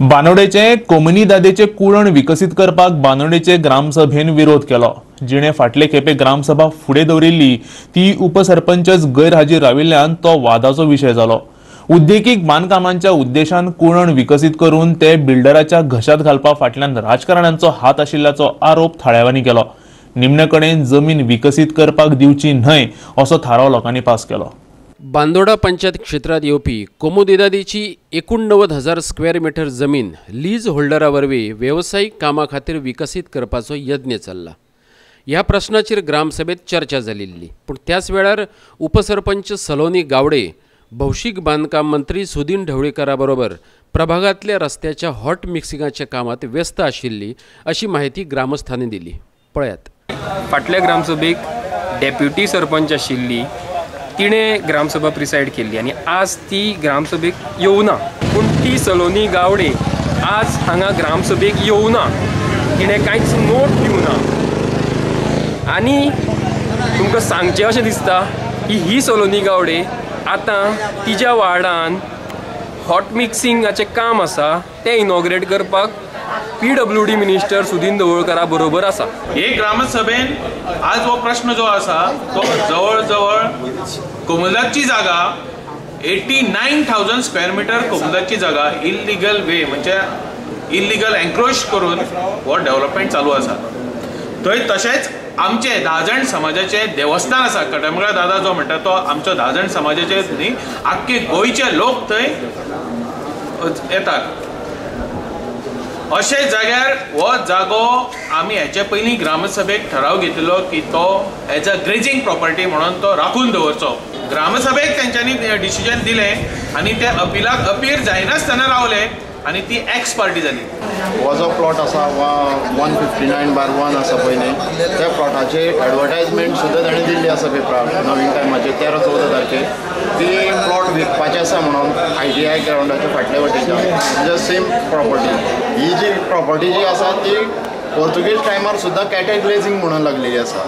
बानोडेचे कोमुनिदादेचे कुळण विकसीत करपाक बानोडेचे ग्रामसभेन विरोध केलो. जिणे फाटले खेपे ग्रामसभा फुडें दवरिल्ली ती उपसरपंचच गैरहाजीर राविल्ल्यान तो वादाचो विशय जालो. उद्देगीक बांदकामांच्या उद्देशान कुळण विकसीत करून ते बिल्डराच्या घशात घालपा फाटल्यान राजकारण्यांचो हात आशिल्ल्याचो आरोप थळाव्यांनी केलो. निमणे कडेन जमीन विकसीत करपाक दिवची न्हय असो थाराव लोकांनी पास केलो. बांदोडा पंचायत क्षेत्रात येवपी कोमुनिदादीची 89,000 स्क्वेअर मिटर जमीन लीज होल्डरा वरवीं वेवसायीक कामा खातीर विकसीत करपाचो यत्न चल्ला. ह्या प्रश्नाचेर ग्रामसभेत चर्चा जाल्ली, पूण त्याच वेळार उपसरपंच सलोनी गावडे भौशीक बांदकाम मंत्री सुदीन ढवळीकारा बरोबर प्रभागांतल्या रस्त्याच्या हॉट मिक्सिंगाच्या कामात व्यस्त आशिल्ली अशी माहिती ग्रामस्थांनी दिली. पळयात. फाटल्या ग्रामसभेक डेप्युटी सरपंच आशिल्ली तिणें ग्रामसभा प्रिसायड केल्ली आनी आज ती ग्रामसभेक येवना, पूण ती सलोनी गावडे आज हांगा ग्रामसभेक येवना, तिणें कांयच नोट दिवना. आनी तुमकां सांगचें अशें दिसता की ही सलोनी गावडे आतां तिज्या वार्डान हॉट मिक्सिंगाचें काम आसा तें इनॉग्रेट करपाक PWD minister Sudin ढवळकारा बरोबर आसा. हे ग्रामसभेन आज हो प्रश्न जो आसा तो जवळ जवळ कोमुनिदादची जागा 89,000 स्क्वेअर मिटर कोमुनिदादची जागा इल्लिगल वे म्हणजे इल्लिगल एन्क्रोच करून हो डेव्हलपमेंट चालू आसा. थंय तशेंच आमचे 10 जाण समाजाचे देवस्थान आसा. कटमगळा दादा जो म्हणटा तो आमचो 10 जाण समाजाचे न्ही, आख्खे गोंयचे लोक थंय येतात. अशे जाग्यार हो जागो आमी हेचे पयलीं ग्रामसभेक ठराव घेतिल्लो की तो एज अ ग्रेजिंग प्रॉपर्टी म्हणून तो राखून दवरचो. ग्रामसभेक तेंच्यांनी डिसिजन दिलें आनी ते अपिलाक अपीर जायनासतना रावले आनी ती एक्स पार्टी जाली. हो जो प्लॉट आसा वा 159/1 आसा पयलीं त्या प्लॉटाचे एडवर्टायजमेंट सुद्दां ताणें दिल्ली आसा पेपरार नवीन टायमाचेर 13-14 तारखेर ती प्लॉट विकपाचे आसा म्हणून ITI ग्रावंडाच्या फाटल्या वटेच्यान म्हणजे सेम प्रॉपर्टी. ही जी प्रॉपर्टी जी आसा ती पोर्तुगीज टायमार सुद्दां कॅटल ग्लेजींग म्हणून लागलेली आसा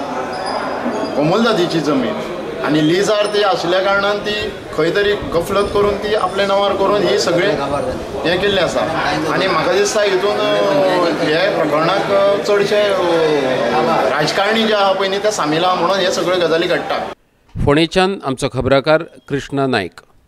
कोमुनिदादीची जमीन आनी लिजार ती आशिल्ल्या कारणान ती खंय तरी गफलत करून ती आपल्या नांवार करून ही सगळें हें केल्लें आसा. आनी म्हाका दिसता हितून हे प्रकरणाक चडशे राजकारणी जे आहा पळय न्ही ते सामील आहा म्हणून हे सगळ्यो गजाली घडटा. फोंडेच्यान आमचो खबराकार कृष्णा नायक.